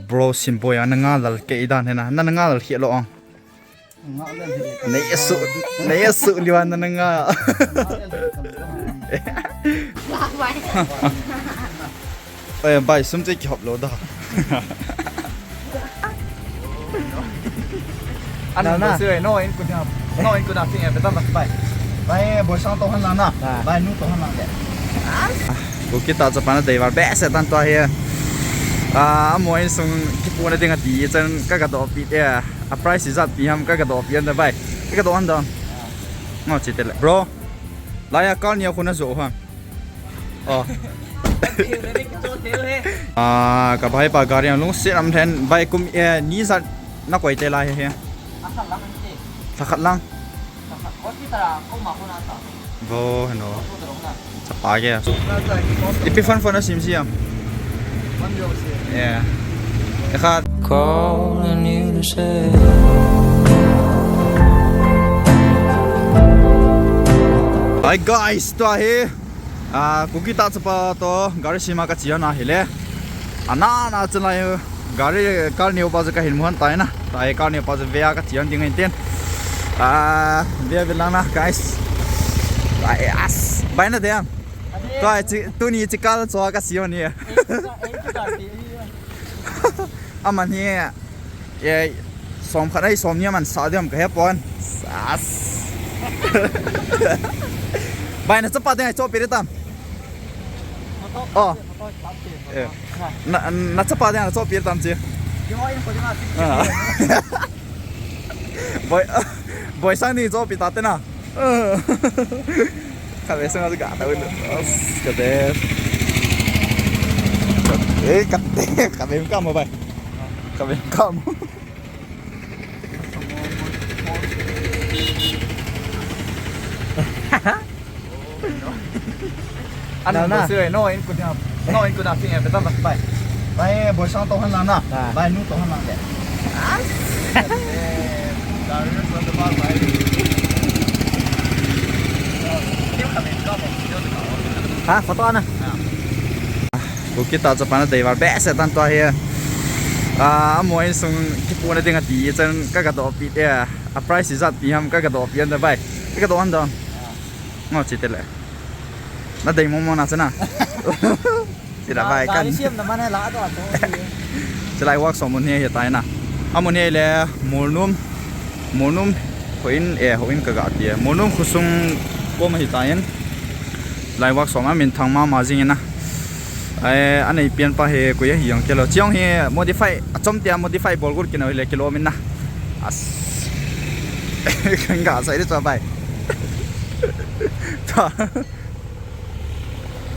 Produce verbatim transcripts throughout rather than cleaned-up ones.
Bro, Simboi a na nga lal kei dan hena. Na, na nga lal khia lo ang. Nei asu, nei asu liwan na, na nga. Oi, bai, sum che kihop lo da. An na, na. Bose, no, in kuna, no, in kuna ting e, betam bas bai. Bai, boi sang to han lang na. Ah. Bai, nu to han lang de. Kuki ta chapa na dei val behseh tan tua hi. Ah, amo insung kipuna ding ati chan ka gadoh pi te. A price ijat pi ham ka gadoh pi an da bai. Ka gadoh an da. Ngo chi te le. Bro. Lai a kal ni a khun a zo ham. Oh. Ah, ka bhai pa gari ang lungset um then bai kum, eh, ni ijat na koi te lai he. Lhakhat lang. Bo, heno. Chapa ke. Ipi phone phone a sim siam. Yeah. Ekhat. Calling you to say. Hi guys, tua hi. Ah, Kuki ta chapa to gari sima ka chian ahile. Ana na chalai gari kal neo pa chu ka hin muan tai na. Tai kal neo pa chu vea ka chian ding in tin. Ah, vea ve lang na, guys. Ai, as. Bai na dem. Tua chi, tuni chi kal cho ka chian ni. Aman hi, eh, som khat ai som ni aman sa diam ka he pon. Sas. Bai na chapa ding ai cho pi tam. Oh. Eh. Na, na chapa ding ai cho pi tam chi. Ah. Boi, boi sang ni cho pi ta te na. Khatvei sanga chu ga ta ul. As, kate. Eh, kate, khatvei kam mo bai. Khatvei kam. An na, na. Bose, no, in kuna, no, in kuna ting e, betam bas bai. Bai, boi sang to han lang na. Ah. Bai, nu to han lang de. As. Ha, photo ana. Kuki ta chapa na dei val behseh tan tua hi. Ah, amo insung kipuna ding ati chan ka gadoh pi te. A price ijat pi ham ka gadoh pi an da bai. Ka gadoh an da. Ngo chi te le. Na dei mo mo na chana. Sila bai kan. Gari siam na man la do to. Sila workshop mun hi hi tai na. Amun hi le Molnom. Molnom hoin e hoin ka ga ti. Molnom khosung kom hi tai in. Lai workshop a min thang mama jing in na. Ai, anei pian pa hi koi ahi jong kilo. Chiong hi modify, achom tia modify bol gur kino hi le kilo min na. As. Kan ga sai de cho bai. Ta.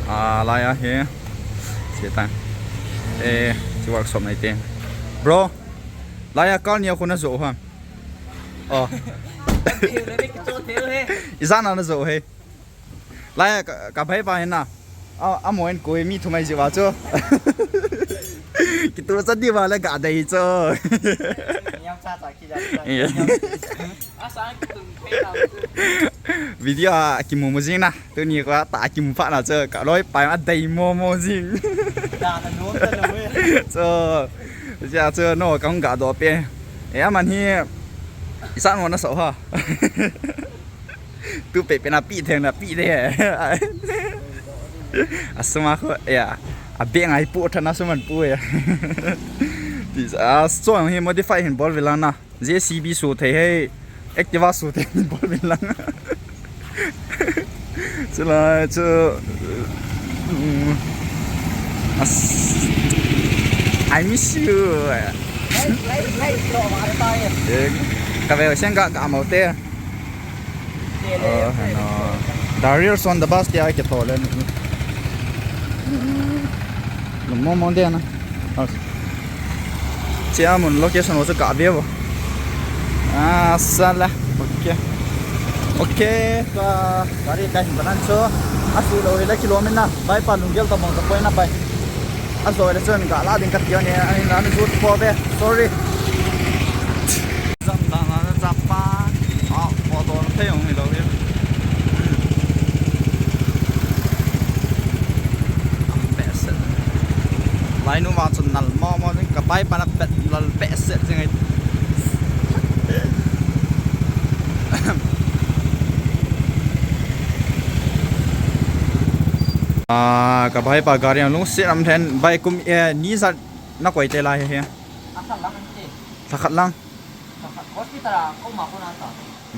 Ah, lai a hi. Che ta. Eh, chi workshop nai te. Bro. Lai a kal ni a khun a zo ham. Oh. Ijat na na zo he. Lai a ka, ka bhai pa hin na. A, amo in koi mi thum ai ji va chu. Kitu cha di va le ga dei chu. Nyam cha cha ki ja. Yeah. Video a kimu mu jing na. Tuni ko ta kimu pha na chu ka loi pai ma dei mo mo jing. Da na nom ta lo e. Chu, ja chu no ka hung ga do pe. E aman hi isa no na so ha. Tu pe pe na pi theng na pi de. Asuma ko ya. A be ngai pu tha na suman pu ya. This a strong hi modify hin bol ve lang na. J C B su thei hei, Activa su thei bol min lang. Chulai chu, um, as, I miss you. Eh, ka ve sen ga ga mo te. Oh, no. Darius on the bus, tia ke to le. Mo mo de na. Chia mun location ho chu ka ve vo. Ah, sala. Okay. Okay, ka gari ka hin banan chu. Asu lo hi la kilometer na. Bai pa lunggel ta bang ka poi na pai. Azo le chun ga la ding ka ti ni. Ani na ni chu po ve. Sorry. Jam ta na chapa. Ah, po do na thei ong ni lo hi. Best. Lai nu ma chun nal mo mo ding Ka bai pa na pet lal pet set jing ai. Ah, ka bai pa gari ang lungset am then bai kum, eh, ni zat na koi te lai he. Asa lang te. Thakhat lang. Hospital a ko ma ko na ta.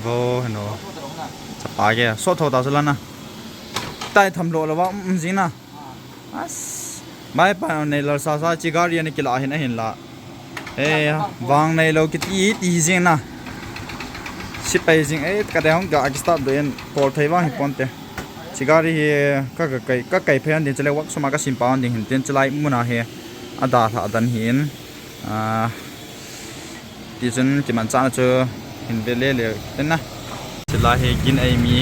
Vo, heno. Ko ta na. Chapa ke, so tho ta sala na. Tai tham lo lo wa, um, jing na. Ah. As. Bai pa nei lal sa sa chi gari ani kila hin ahin la. Eh, vang nei lo kiti ti jing na. Sipai jing, eh, ka te hong ga ki start do en call thei vang hi pon te. Chi gari hi ka, ka kai, ka kai phe an din chale workshop ma ka sim pa an din hin tin chalai muna hi. A da tha dan hin. Ah, ti chun kimanchahna chu hin ve le le tin na. Chulai hi gin ei mi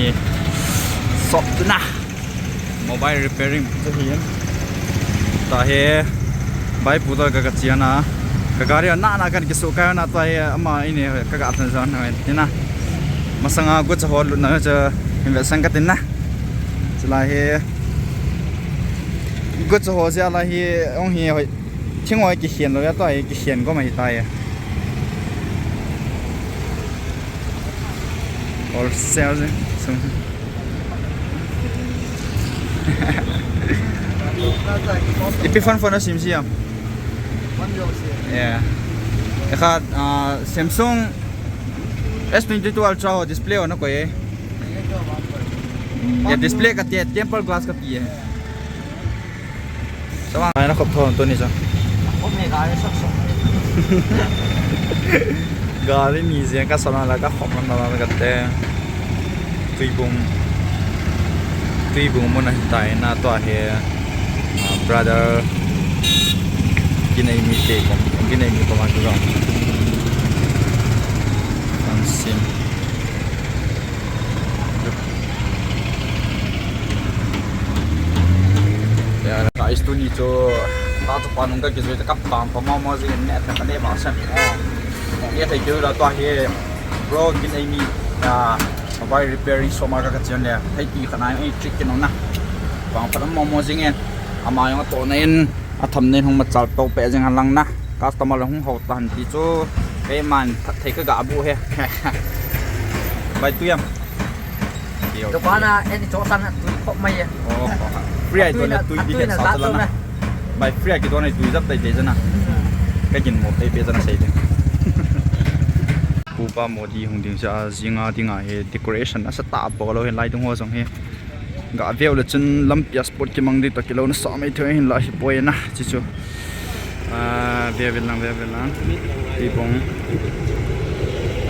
shop chu na. Mobile repairing chu hi. Ta hi bai pu ta ka, ka chia na. Ka gari na na kan kisu ka na ta hi ama ini ka ga tan zon na tin na. Masanga gu cha ho lu na cha hin ve sang ka tin na. Chulai hi gu cha ho zia la hi ong hi hoi. Thingoi kikhen lou ya, tua hi kikhen gom ahi tai. Wholesale je. Sum. Ipi phone phone a sim siam? Yeah. Ekha, ah, Samsung S twenty-two Ultra ho display ho na koi e. Ya display ka ti, tempered glass ka ti e. Chawang ai na khop thon tuni cha. Khop me gari sat sat. Gari ni jeng ka sona la ka khop na la ka te. Tuibung. Tuibung mun ahi tai na tua hi. Ah, brother. Ginei mi te kom. Ginei mi kom a tu gam. Ang sim. Ya, guys, tuni chu, ta chu pa nung ka kijui ta ka pam pa ma ma jing ne ta ka ne ma san. Ne thei keu la tua hi, bro, kin ei mi, ya, mobile repairing shop ma ka ka chian le, thei ti kha na ei trick kin na. Pang pa ma ma jing en, ama jong to na in, a thumbnail hung machal to pe jing halang na. Customer la hung ho tan ti chu, keiman thei ka ga bu he. Bai tu yam. Dukan a, eh, ni cho sang tu khop mai e. Oh, oh. Free ai tu na tu bi he sa la na. Bai free ai ki tu na tu jap tai te jana. Ka kin mo tai pe jana sai te. Pupa Modi hung ding sa jinga dinga he decoration asa ta po lo he lai dung ho jong he. Ga veu le chun lampi a spot kimang ding toh kilou na sa mai thei hin la hi poi na, chi chu. Ah, ve ve lang, ve ve lang. Ti bong.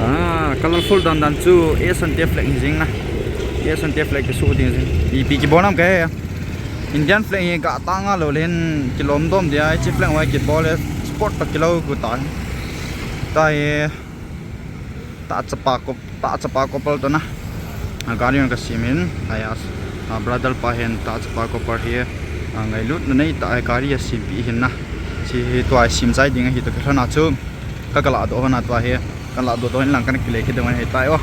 Ah, colorful dan dan chu S and T flag hi jing na. S and T flag ki su ding jing. Ipi kibol nam ke. Indian flag hi ga tang a lo len kilom dom dia, chi flag wa kibol le spot toh kilou ku ta. Ta e. Ta chapa ko, ta chapa ko pal to na. A gari ka sim in, aya, a brother pa hin ta chapa ko par hi, a ngailut na nei ta a gari a sim pi hin na. Chi hi tua sim jai ding hi to ka na chu. Ka kala do na tua hi. Kala do do hin lang kan kile ki do hi tai o.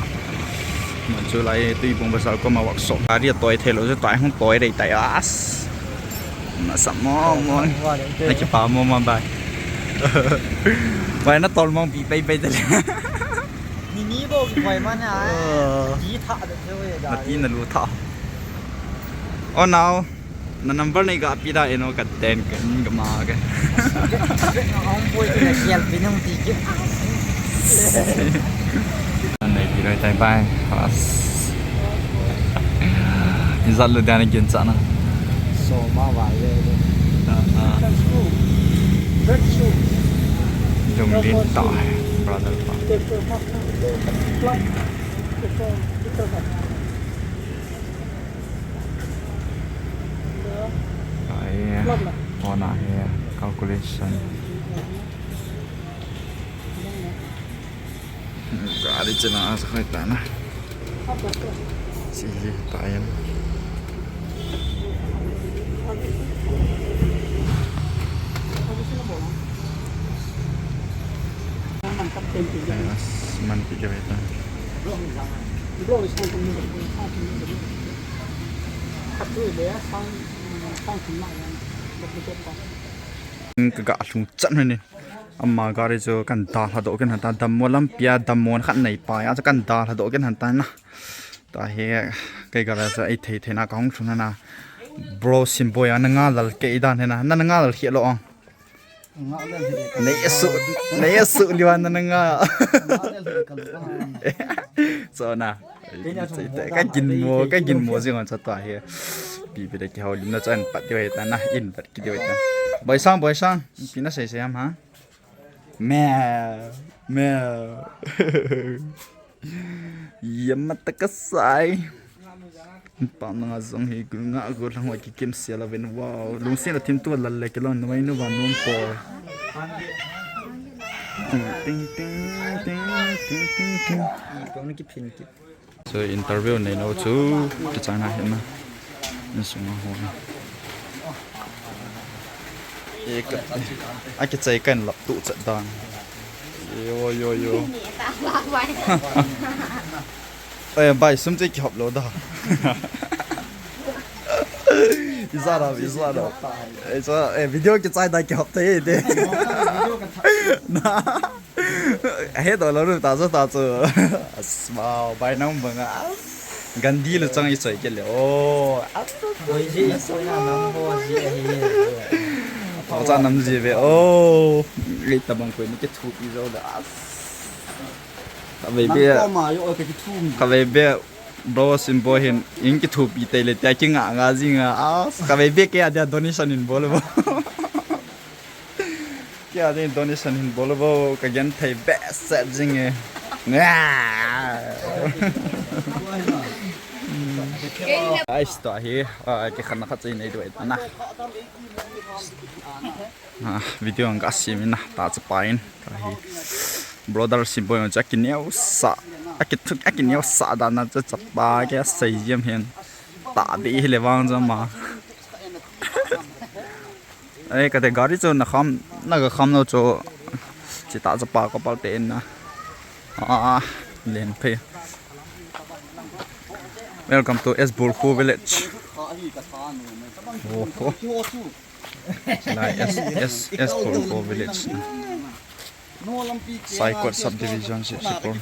Mun chu lai Tuibung bazar ko ma workshop. Gari a toi thei lo chu tai hung toi dei tai as. Na sa mo mo. Na ki pa mo ma bai. Bai na tol mo pi pai pai te le. Ni ni bo ki koi man ha. Di tha de jo ye ga. Na ti na lu tha. Oh, now. Na number nei ga pi da eno ka ten ka ni ga ma ga. Ang boy na kial pinung ti ki. Nei pi roi tai bai. As. Izat lu dan gin cha na. So ma wa ye. Ah, ah. Jong lin ta, brother pa. Ai, ona he calculation. Gari chena asa khai ta na. Sili ta yan. Ai, as man pi ke ta. Ka ga lhung chan Ama gari chu kan dalha doh kit hanta, dammo lampia dammo khat nei pai a chu kan dalha doh kit hanta na. Tua hi kei gari chu ei thei thei na kahung lhun na. Bro Simboi a na nga lal kei dan hi na, na, na nga lal hi lo ong. Nei asu, nei asu liwan na, na nga. Chu na. Ka ginmo, ka ginmo jing on chu tua hi. Pi pi de kihoulimna chu an pat diu ahi ta na, in pat kit diu ahi ta. Boisang, Boisang. Pi na sei sei am ha? Mel, mel. Yamata kasai. Pa na nga jong hi gul nga gul lang wa ki kim sia la ven. Wow, lungsen a thim tu lal le kilon na mai nu van num po. Ting, ting, ting, ting, ting, ting, ting. Kong na kiphin kit. So interview nei nou chu kichai na hin na. Insung a ho. E ka, a kichai kan lap tu chat dan. Yo, yo, yo. Eh, bai, sum che kihop lou da. Iza da, iza da. Eh, so, eh, video kichai da kihop te de. Na. He to lo ru ta chu, ta chu. As, wow, bai nang bang a. Gandhi lu chang i choi ke le. Oh, as. Oi ji, oi na nam bo ji ahi. To cha nam ji ve. Oh, ei ta bang koi ni ke thu pi zo da. As. Ka ve be. Nam ko ma yo, oi, ke thu mi. Ka ve be. Bro Simboi hin in kithupi tei le tia kinga nga jing a. As, ka ve be ke a dia donation in bol bo. Kei a ding donation hin bol bo, ka genthei behseh jing e. Guys, tua hi, ah, kikhenna khat chu i nei diu ahi ta na. Ah, video ang ka sem in na, ta chapa in, tua hi. Brother Simboi chu akineosah, akithu, akineosah dan a chu chapa kei a sei jiem hin. Ta be hi le vang chu ama. Ei, ka te gari chu na kham, na ga kham lou chu. Chi ta chapa ka pal te in na. Ah, len phei. Welcome to S Bulkhu village. Oh, oh. Lai S, S, S Bulkhu village. Saikot subdivision si, si pon.